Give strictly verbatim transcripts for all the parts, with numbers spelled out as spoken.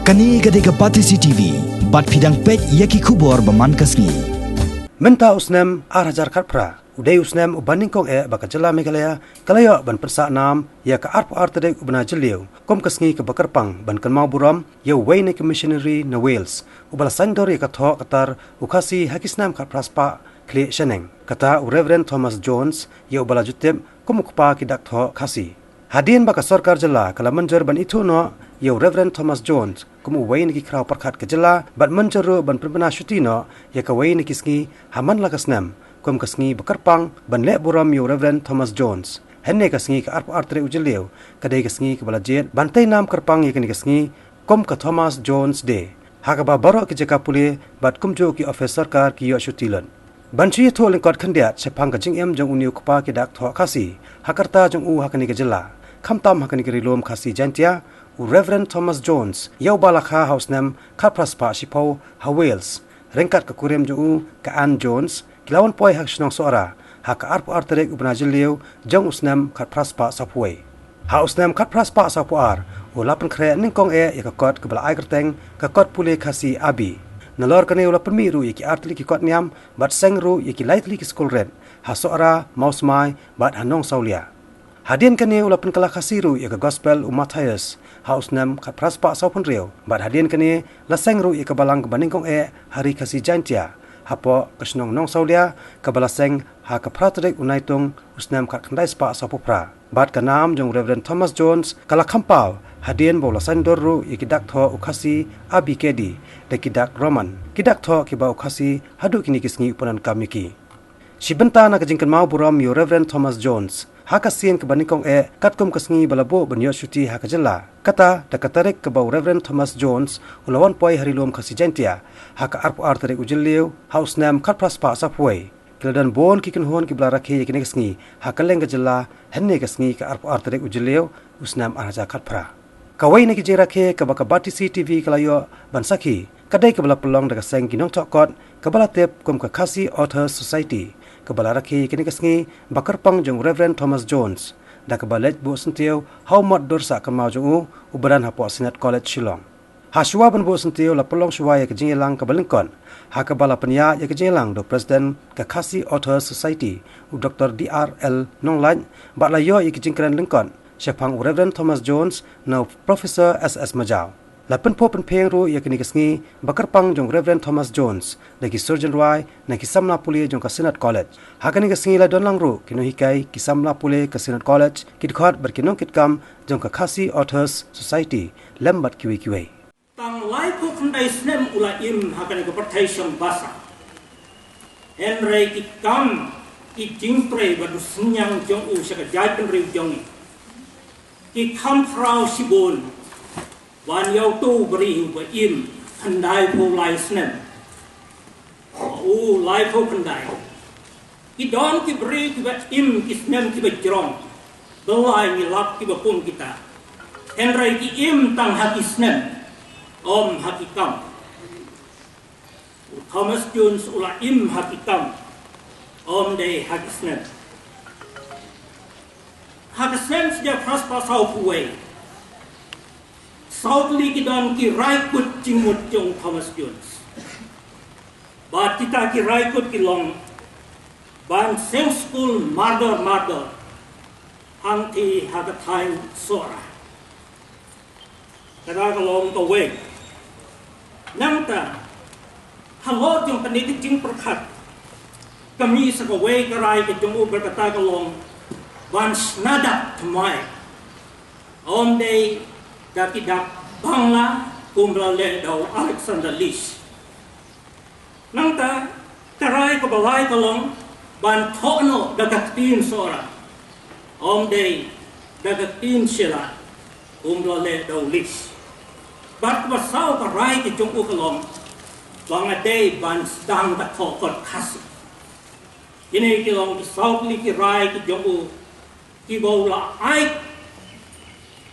Kane ka dei ka Batesi T V, bad phi dang peit ïa ki khubor ba man ka sngi. Mynta u snem ar hajar khatphra, u dei u snem uba nyngkong eh ba ka jylla Meghalaya ka la ïoh ban pynsah nam ïa ka arphew ar tarik u bnai Jylliew kum ka sngi kaba kyrpang ban kynmaw burom ïa uwei na ki missionary na Wales uba la saiñdur ïa ka thoh ka tar u Khasi ha ki snem khatphra spah khlieh shaneng. Kata u Reverend Thomas Jones, ïa uba la ju tip kum u kpa ki dak thoh Khasi. Hadien ba ka sorkar jylla ka la mynjur ban ithuh noh ïa u Reverend Thomas Jones kum uwei na ki khraw pyrkhat ka jylla bad mynjur ruh ban pynbna shuti noh ïa kawei na ki sngi ha man la ka snem kum ka sngi ba kyrpang ban leh burom ïa u Reverend Thomas Jones. Hynne ka sngi ka arphew ar tarik u Jylliew ka dei ka sngi kaba la jied ban tei nam kyrpang ïa kane ka sngi kum ka Thomas Jones Day, ha kaba baroh ki jaka pule bad kumjuh ki ophis sorkar ki ïoh shuti lut. Ban shu ïathuh lyngkot khyndiat shaphang ka jingim jong une u kpa ki dak thoh Khasi ha ka rta jong u ha kane ka jylla, khamtam ha kane ka Ri Lum Khasi Jaintia, u Reverend Thomas Jones, ïa uba la kha ha u snem khatphra spah shiphew ha Wales, ryngkat ka kurim jong u ka Anne Jones, ki la wan poi ha ka shnong Sohra ha ka arphew ar tarik u bnai Jylliew jong u snem khatphra spah sawphew wei. Ha u snem khatphra spah sawphew ar, u la pynkhreh nyngkong eh ïa ka kot kaba la ai kyrteng ka Kot Pule Khasi Abi. Nalor kane u la pynmih ruh ïa ki artylli ki kot niam bad seng ruh ïa ki laitylli ki skul rit ha Sohra, Mawsmai bad ha Nongsawlia. Hadien kane u la pynkylla Khasi ruh ïa ka Gospel u Mathaios ha u snem khatphra spah sawphew hynriew, bad hadien kane la seng ruh ïa ka balang kaba nyngkong eh ha Ri Khasi Jaintia hapoh ka shnong Nongsawlia, kaba la seng ha ka phra tarik u Naitung u snem khatkhyndai spah sawphew phra. Bad ka nam jong u Reverend Thomas Jones ka la kham paw hadien ba u la saiñdur ruh ïa ki dak thoh u Khasi Abi Kedi da ki dak Roman, ki dak thoh kiba u Khasi haduh kine ki sngi u pyndonkam ïa ki. Shi bynta na ka jingkynmaw burom ïa u Reverend Thomas Jones ha ka sien kaba nyngkong eh katkum ka sngi ba la buh ban ïoh shuti ha ka jylla, kata da ka tarik kaba u Reverend Thomas Jones u la wan poi ha Ri Lum Khasi Jaintia ha ka arphew ar tarik u Jylliew ha u snem khatphra spah sawphew wei. Ki la don bun ki kynhun kiba la rakhe ïa kane ka sngi ha kylleng ka jylla, hynne ka sngi ka arphew ar tarik u Jylliew u snem ar hajar khatphra. Kawei na ki jingrakhe kaba ka Batesi T V ka la ïoh ban sakhi ka dei kaba la pynlong da ka seng ki nongthoh kot kaba la tip kum ka Khasi Authors Society, kaba la rakhe ïa kane ka sngi ba kyrpang jong u Reverend Thomas Jones da kaba leit buh syntiew ha u mot dur sah kynmaw jong u uba don hapoh Synod College Shillong. Ha shuwa ban buh syntiew la pynlong shuwa ïa ka jingïalang kaba lyngkot, ha kaba la pynïaid ïa ka jingïalang da u President ka Khasi Authors Society, u Doktor D R L Nonglait, bad la ïoh ïa ki jingkren lyngkot shaphang u Reverend Thomas Jones na u Professor S S Majaw. La pynphuh pynphieng ruh ïa kane ka sngi ba kyrpang jong u Reverend Thomas Jones da ki surgeon rwai na ki samla pule jong ka Synod College. Ha kane ka sngi la don lang ruh ki nonghikai, ki samla pule ka Synod College, ki dkhot bad ki nongkitkam jong ka Khasi Authors Society lem bad kiwei kiwei. Tang laiphew khyndai snem u la im ha kane ka pyrthei shong basa. Hynrei ki kam, ki jingtrei bad u synñiang jong u sha ka jaitbynriew jong ngi, ki kham phraw shibun ban ïa uto u briew uba im khyndaiphew lai snem. U laiphew khyndai. Ki don ki briew kiba im ki snem kiba jrong. Byllei ngi lap kiba kum kita. Hynrei ki im tang ha ki snem, ym ha ki kam. U Thomas Jones u la im ha ki kam, ym dei ha ki snem. Ha ka snem shi hajar phra spah sawphew wei, saw tylli ki don ki rai kut jingmut jong u Thomas Jones. Bad kita ki rai kut ki long ban seng skul mardor mardor hangtei ha ka thaiñ Sohra. Kata ka long kawei. Nangta, halor jong kane ka jingpyrkhat, ka mih sa kawei ka rai ka jong u bad kata ka long ban shna dak thymmai. Ym dei da ki dak Bangla kumba la leh da u Alexander Leach. Nangta, ka rai kaba lai ka long ban thoh noh da ka ktien Sohra. Ym dei da ka ktien Shillong kumba la leh da u Leach. Bad kaba saw ka rai ka jong u ka long ba nga dei ban sdang da ka thoh kot Khasi. Kine ki long ki saw tylli ki rai ki jong u kiba u la ai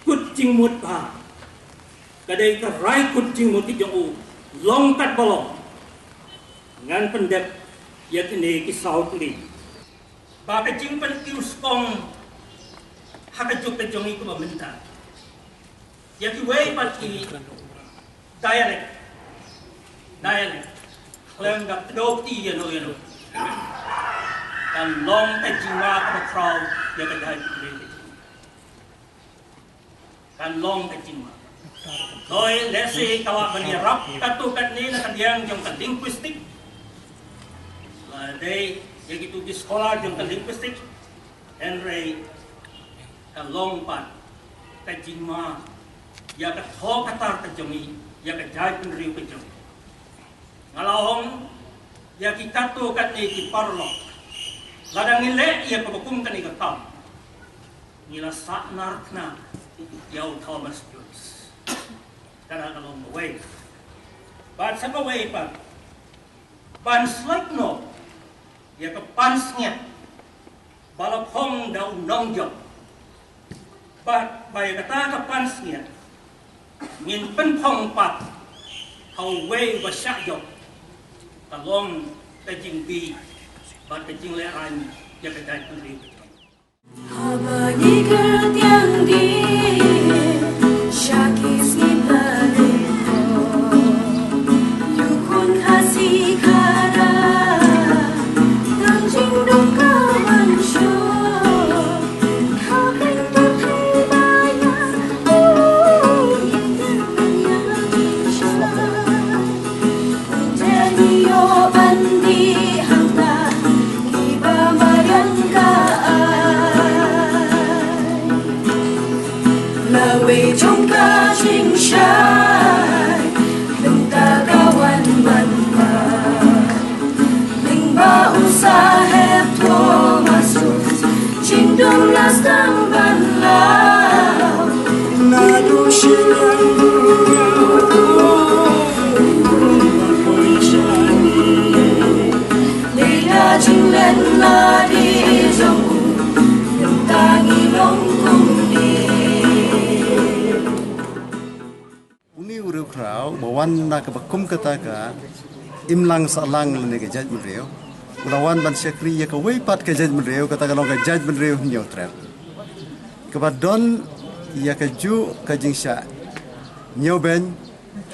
kut jingmut bha. Ka dei ka rai kut jingmut ki jong u, long katba long. Ngan pyndep ïa kine ki saw tylli. Ba ka jingpynkiew skong ha ka juk ka jong ngi kaba mynta, ïa kiwei pat ki Dialect. Dialect. Khlem da kdew kti ïano ïano, kan long ka jingma kaba khraw ïa ka jaitbynriew. Kan long ka jingma. Hooid, lehse ka lah ban ïarap katto katne na ka liang jong ka linguistic. Lada ïa kitu ki scholar jong ka linguistic, hynrei ka long pat ka jingma ïa ka thoh ka tar ka jong ngi, ïa ka jaitbynriew ka jong ngi. Nga la ong ïa ki katto katne ki paralok, lada ngi leh ïa kaba kum kane ka kam, ngi la sahnarphna ïa u Thomas Jones. Kata ka long kawei. Bad sa kawei pat, ban slap noh ïa ka pansngiat ba la phong da u nongjop. Bad ba ïa kata ka pansngiat ngin pynphong pat ha uwei uba shah jop, ka long ka jingbit bad ka jinglehrain ïa ka jaitbynriew. Haba ngi kyrtiang dien sha ki sngi ba lyngkot, ïa u khun Khasi khadar tang jingdum ka wan shuh. Kha pynthut hi ba ïa u ïa ki sha. Ïa Une u riewkhraw ba wan na kaba kum kata ka imlang sahlang lane ka jaitbynriew, u la wan ban shakri ïa kawei pat ka jaitbynriew, kata ka long ka jaitbynriew Hynñiewtrep, kaba don ïa kajuh ka jingshah ñiewbeiñ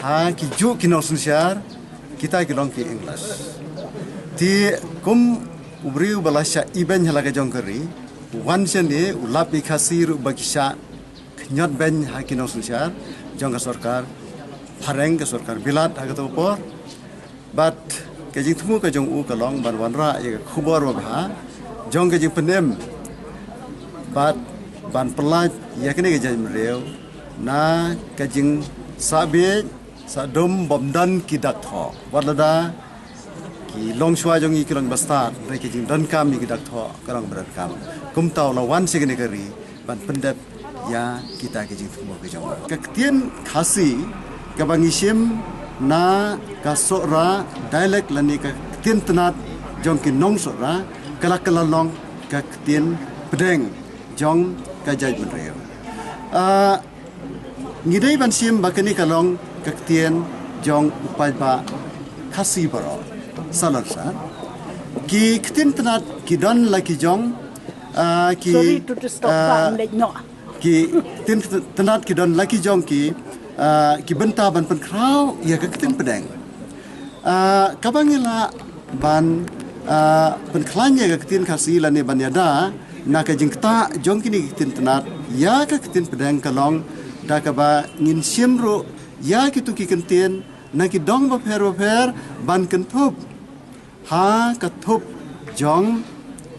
ha kijuh ki nongsynshar, kita ki long ki English. Te kum u briew ba la shah ibeiñ ha la ka jong ka ri, u wan shane, u lap ïa ki Khasi ruh ba ki shah khñiot beiñ ha ki nongsynshar jong ka sorkar phareng, ka sorkar Bilat ha kato ka por. Bad ka jingthmu ka jong u ka long ban wanrah ïa ka khubor babha jong ka jingpynim bad ban pyllait ïa kane ka jaitbynriew na ka jingsahbiej sahdum bym don ki dak thoh. Wat lada ki longshuwa jong ngi ki long ba stad, hynrei ka jingdonkam ïa ki dak thoh ka long ba donkam. Kumta u la wan sha kane ka ri ban pyndep ïa kita ki jingthmu ki jong u. Ka ktien Khasi kaba ngi shim na ka Sohra dialect lane ka ktien tnat jong ki nong Sohra ka la kylla long ka ktien pdeng jong ka jaitbynriew. Ah, ngi dei ban shim ba kane ka long ka ktien jong u paidbah Khasi baroh. Salon sa ki ktien tnat ki don la ki jong, ah, ki, Sorry to disturb, ah, ki ktien tnat ki don la ki jong ki, ah, ki bynta ban pynkhraw ïa ka ktien pdeng. Ah, kaba ngi lah ban, ah, pynkhlaiñ ïa ka ktien Khasi lane ban ïada na ka jingktah jong kine ki ktien tnat ïa ka ktien pdeng ka long da kaba ngin shim ruh ïa kitu ki kyntien na ki dong bapher bapher ban kynthup ha ka thup jong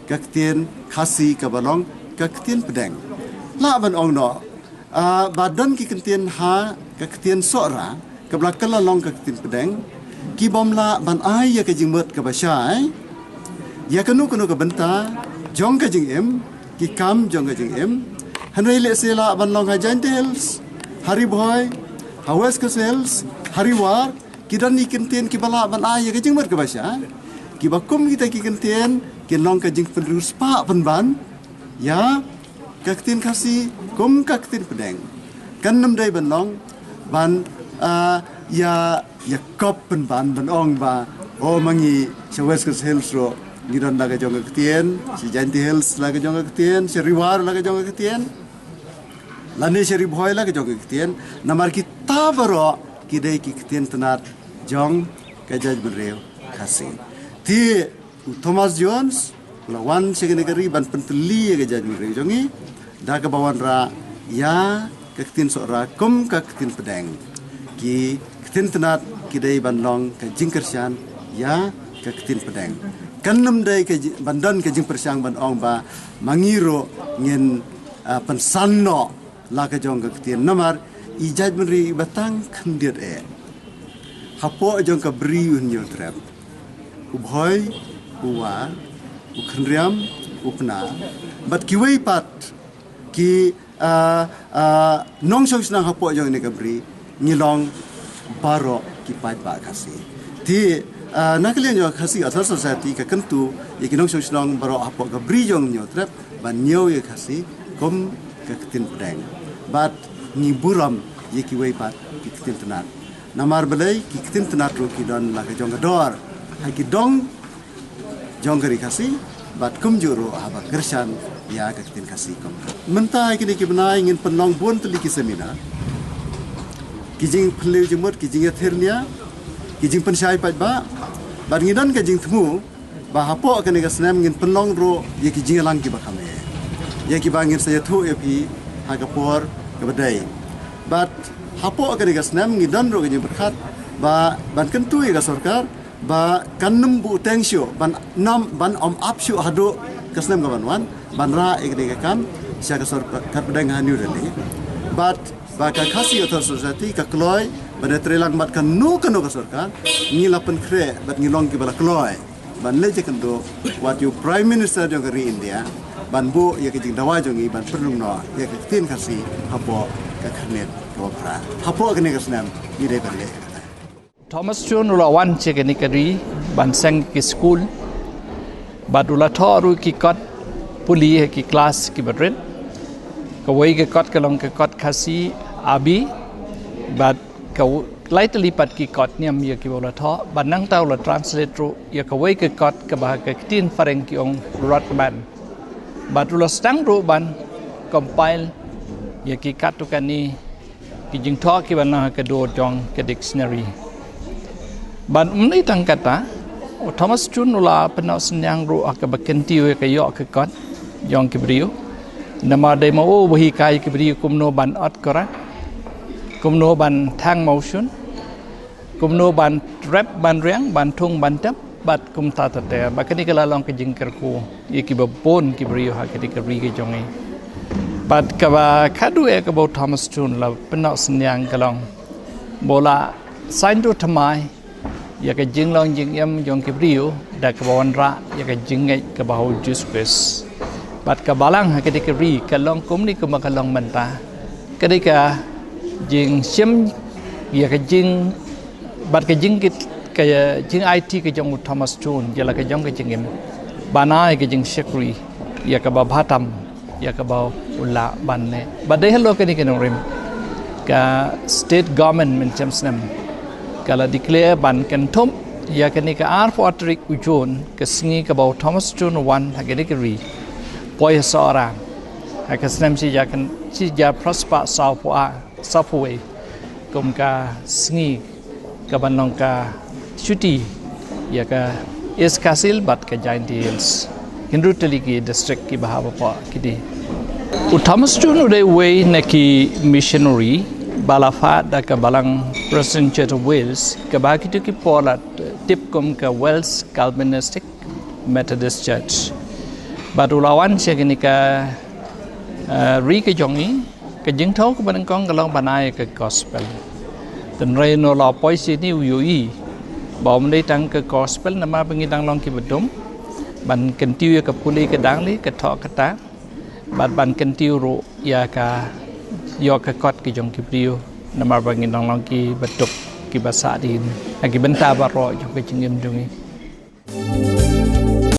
ka ktien Khasi kaba long ka ktien pdeng. Lah ban ong noh, ah, ba don ki kyntien ha ka ktien Sohra kaba la kylla long ka ktien pdeng, ki bym lah ban ai ïa ka jingmut kaba shai ïa kano kano ka bynta jong ka jingim, ki kam jong ka jingim. Hynrei lehse lah ban long ha Jaintia Hills, ha Ri Bhoi, ha West Khasi Hills, ha Ri War, ki don ki kyntien kiba lah ban ai ïa ka jingmut kaba shai. Kiba kum kita ki kyntien kin long ka jingpynriewspah pynban ïa ka ktien Khasi kum ka ktien pdeng. Kan nym dei ban long ban, ah, ïa, ïa kop pynban ban ong ba, o, ma ngi sha West Khasi Hills ruh ngi don la ka jong ka ktien, sha Jaintia Hills la ka jong ka ktien, sha Ri War la ka jong ka ktien, lane sha Ri Bhoi la ka jong ka ktien. Namar kita baroh Ki dei ki ktien tnat jong ka jaitbynriew Khasi. Te u Thomas Jones u la wan sha kane ka ri ban pyntylli ïa ka jaitbynriew jong ngi da kaba wanrah ïa ka ktien Sohra kum ka ktien pdeng. Ki ktien tnat ki dei ban long ka jingkyrshan ïa ka ktien pdeng. Kan nym dei ka ji-, ban don ka jingpyrshang ban ong ba ma ngi ruh ngin, ah, pynsan noh la ka jong ka ktien, namar i jaitbynriew iba tang khyndiat eh hapoh jong ka Bri u Hynñiewtrep, u Bhoi, u War, u Khynriam, u Pnar bad kiwei pat ki, ah, ah, nongshong shnong hapoh jong kane ka Bri, ngi long baroh ki paidbah Khasi. Te, ah, na ka liang jong ka Khasi Authors Society ka kyntu ïa ki nongshong shnong baroh hapoh ka Bri jong u Hynñiewtrep ban ñiew ïa ka Khasi kum ka ktien pdeng. Bad ngi burom ïa kiwei pat ki ktien tnat. Namar balei? Ki ktien tnat ruh ki don la ka jong ka dor ha ki dong jong ka ri Khasi bad kumjuh ruh haba kyrshan ïa ka ktien Khasi kum ka. Mynta ha kine ki bnai ngin pynlong bun tylli ki seminar, ki jingpynlong jingmut, ki jingïathir nia, ki jingpynshai paidbah, bad ngi don ka jingthmu ba hapoh kane ka snem ngin pynlong ruh ïa ki jingïalang kiba kham eh, ïa kiba ngin sa ïathuh ïa phi ha ka por kaba dei. Bad hapoh kane ka snem ngi don ruh ka jingpyrkhat ba ban kyntu ïa ka sorkar ba kan nym buhteng shuh, ban nym, ban ym ap shuh haduh ka snem ka ban wan ban rah ïa kane ka kam sha ka sorkar pdeng ha New Delhi. Bad ba ka Khasi Authors Society ka kloi ban ïatreilang bad kano kano ka sorkar, ngi la pynkhreh bad ngi long kiba la kloi ban leit ïakynduh wat ïa u Prime Minister jong ka ri India ban buh ïa ka jingdawa jong ngi ban pynrung noh ïa ka ktien Khasi hapoh ka khyrnit kaba phra. Hapoh kane ka snem ngi dei ban leh. Thomas Jones u la wan sha kane ka ri ban seng ki skul bad u la thoh ruh ki kot pule ha ki klas kiba rit. Kawei ka kot ka long ka kot Khasi A B bad ka u-, lai tylli pat ki kot niam ïa kiba u la thoh bad nangta u la translate ruh ïa kawei ka kot kaba ha ka ktien phareng ki ong Rothman. Bad u la sdang ruh ban compile ïa ki katto katne ki jingthoh kiba na ha ka dur jong ka dictionary. Bad ym dei tang kata, u Thomas Jones u la pynnoh synñiang ruh ha kaba kyntiew ïa ka ïoh ka kot jong ki briew. Namar dei ma u ba hikai ki briew kumno ban ot kora, kumno ban thang mawshun, kumno ban rep ban riang, ban thung ban tep, bad kumta ter ter. Bad kane ka la long ka jingkyrkhu ïa kiba bun ki briew ha kane ka ri ka jong ngi. Bad kaba khadduh eh kaba u Thomas Jones u la pynnoh synñiang ka long ba u la saiñdur thymmai ïa ka jinglong jingim jong ki briew da kaba wanrah ïa ka jingngeit kaba ha u Jisu Khrist. Bad ka balang ha kane ka ri ka long kumne kumba ka long mynta. Ka dei ka jingshim ïa ka jing, bad ka jingkit, ka jingaiti ka jong u Thomas Jones ïa la ka jong ka jingim ban ai ka jingshakri ïa kaba bha tam ïa kaba u lah ban leh. Bad dei halor kane ka nongrim ka state government mynshem snem ka la declare ban kynthup ïa kane ka arphew tarik u June, ka sngi kaba u Thomas Jones u wan ha kane ka ri poi ha Sohra ha ka snem shi hajar khyndai shi hajar phra spah sawphew ar, sawphew wei, kum ka sngi kaban long ka shuti ïa ka East Khasi Hills bad ka Jaintia Hills. Hynriew tylli ki district kiba hap hapoh kine. U Thomas Jones u dei uwei na ki missionary ba la phah da ka balang Protestant Church of Wales, kaba ha kito ki por la tip kum ka Welsh Calvinistic Methodist Church. Bad u la wan sha kane ka, eh, ri ka jong ngi, ka jingthoh kaba nyngkong ka long ban ai ka gospel. Hynrei haba u la poi shane u ïohi ba ym dei tang ka gospel namar ba ngi dang long kiba dum ban kyntiew ïa ka pule ka dang lei, ka thoh ka tah, bad ban kyntiew ruh ïa ka ïoh ka kot ka jong ki briew namar ba ngi dang long kiba duk kiba sahdien ha ki bynta baroh jong ka jingim jong ngi.